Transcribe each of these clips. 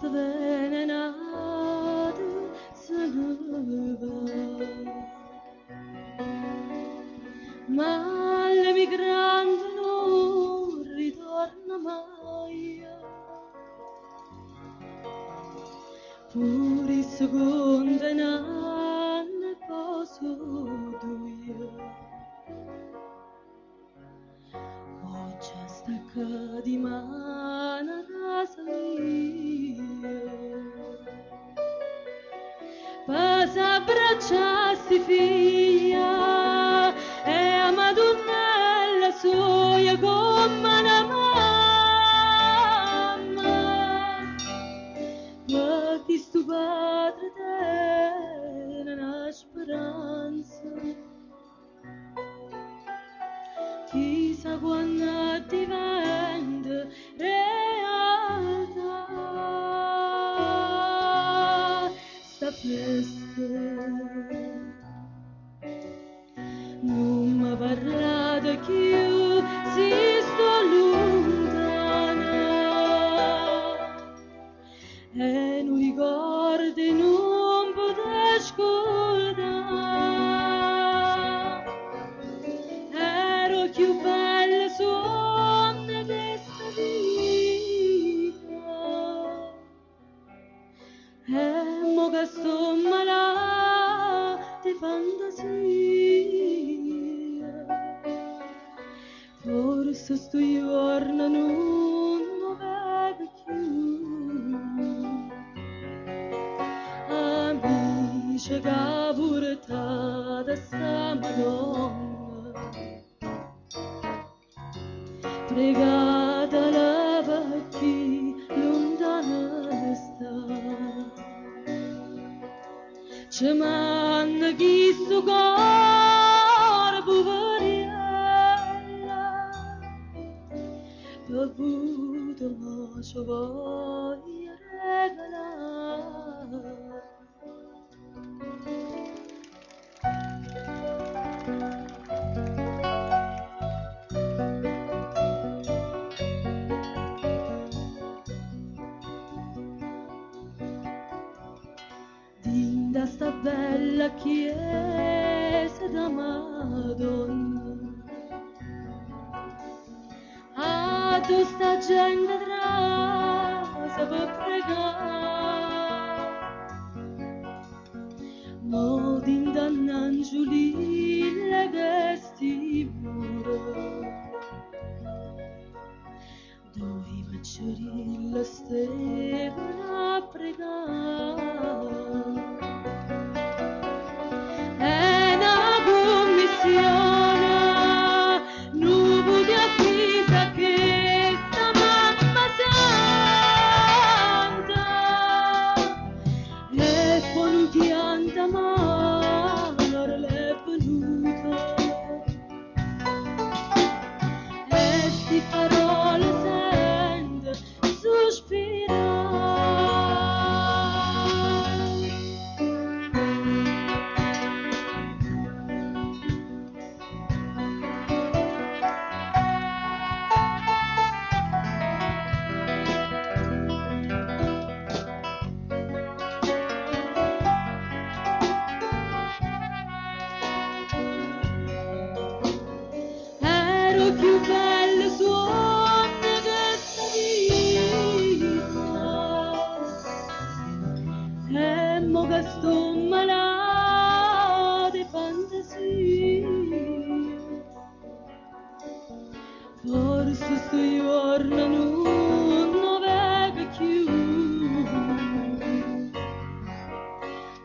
Chest vene n'at se ne va. Ma l'emigrante non ritorna mai. Pure se condanna posso duie. Oggi sta di mano a casa mia. Per abbracciarsi figlia e a Madonnella sua come una mamma. Ma chi sto padre tiene una speranza. Chissà quando diventa realtà sta festa. Non mi parlate più, si sto lontana. E non ricordi non poter scordare. Ero più bella sogno questa vita. E mo che sto malata di fantasia. Forse sto giorno non lo vedo più. Amici che portate sta Madonna, pregatela per chi lontana sta. Ci manda chi sto cuore poveriello, per poter mo ci voglio regalare. Dinda sta bella chiesa da Madonna, a tu sta gente trasa per pregare. Mo dinda n'angiolille che sti mura, dove piccerille stevano a pregare. È una commissione, non potrà avvisare che sta mamma santa. E poi non pianta male l'è venuta. E sti parole sente sospirare. Ero più bello sogno questa vita. E mo che sto malata di fantasia. Forse sto giorno non lo vedo più.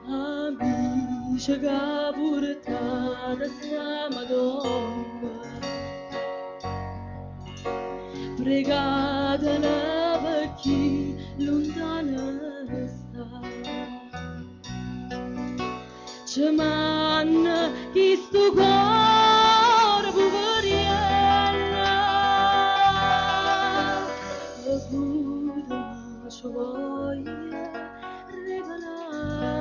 Amici che portate sta Madonna, pregatela per chi lontana sta. Ci manda chi sto cuore poveriello, e pure ci voglio regalare.